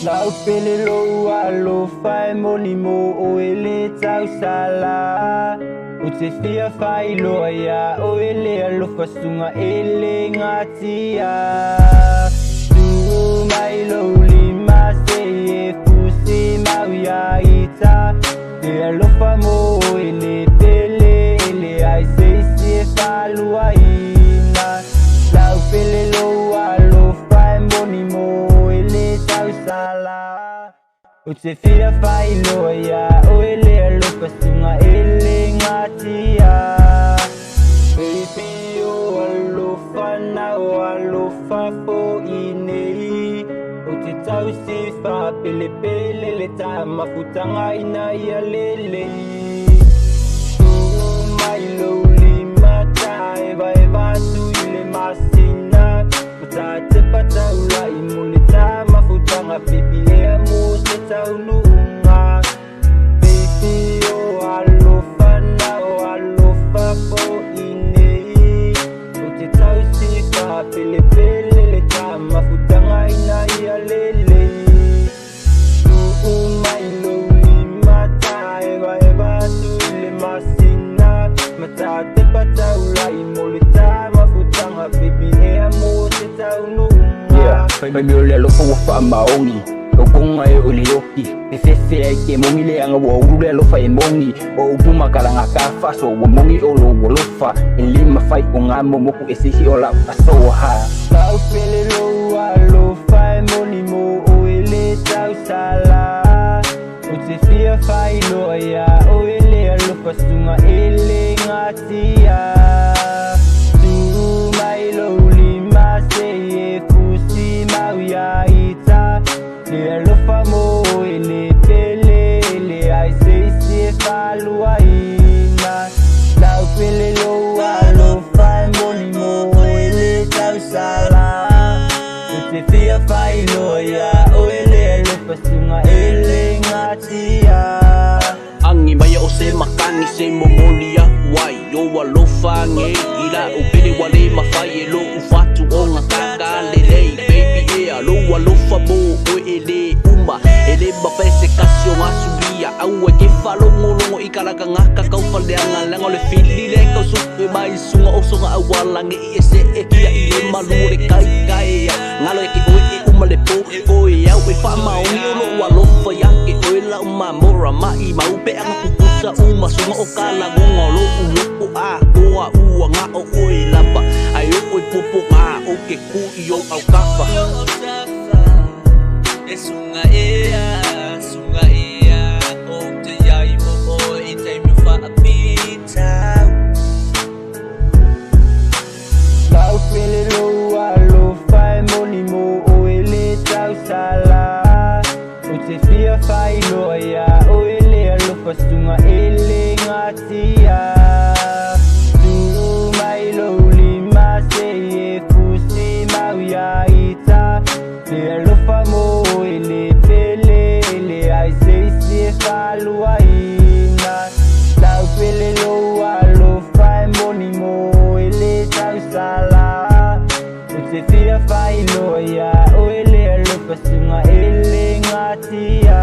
Lau pele lou alofa e moni mo oe le tausala. O te fia whailoa ia oe le alofa sunga e le ngatia. Tuu mai lou lima se e fusi mau ia ita. Le alofa mo oe le pele e le ai se isi e whaluaina. Lau pele lou alofa e moni mo oe le tausala. O te fia whailoa ia oe le alofa sunga e le ngatia. Baby o alofa na o alofa fo i nei. O te tausi wha pele pele le tā mafutanga ina ia lele. Tuu mai lou lima ta eva eva tu i le masina. Ma tā te pataula i mo le tā mafutanga baby ea mo se taunuunga. Baby o alofa na o alofa fo i nei. O te tausi wha pele pele le tā mafutanga ina ia lele. Tuu mai lou lima ta eva eva tu i le masina. Ma tā te pataula i mo le tā mafutanga baby ea mo se taunuunga. Yeah, fai mai o le alofa ua whaamaongi. Lau konga e o le oki. Pe fefe ai ke mongi le anga ua uru le alofa e mongi. O upu makalanga ka faso ua mongi o lo alofa. E lima fai o ngā momoku e sisi o lau asoa ha. Lau pele lou alofa e moni mo oe le tausala. O te fia whailoa ia oe le alofa sunga e le ngatia. Tuu mai lou lima se e fusi mau ia ita. Le alofa mo oe le pele e le ai se isi e whaluaina. Lau pele lou alofa e moni mo oe le tausala. O te fia whailoa ia oe le alofa sunga e le ngatia. Angi mai o se makani se momoli a wai o alofa nge i la o pele wale mawhai e lo u fatu o ngā kaka lelei. Baby e lo alofa mo oe e le uma. E le mawhai se kasi o ngā sulia. Au e ke whalongolongo i kalaka ngaka kau whaleanga langa o le fili le kau supe mai sunga o songa awala nge i e se e kia i le malu o le kai kai ea. Ngalo e ke oe e uma le po oe au e whaamaongi o lo alofa ia ke oe la uma mora mai mau pe anga kukusa uma sunga o kalagonga o lo uloko a koa ua ngā o oe lapa. Ai o oe popo ngā o ke ku i o au kafa. E sunga ea, sunga ea, o te iai mo oe i te miu whaapitau. Lau pele lou alofa e moni mo oe le tausala. O te fia whailoa ia oe le alofa sunga e le ngatia. Tuu mai lou lima se e fusi mau ia ita. Le alofa mo oe le pele e le ai se isi e whaluaina. Lau pele lou alofa e moni mo oe le tausala. O te fia whailoa ia oe le alofa sunga e le ngatia.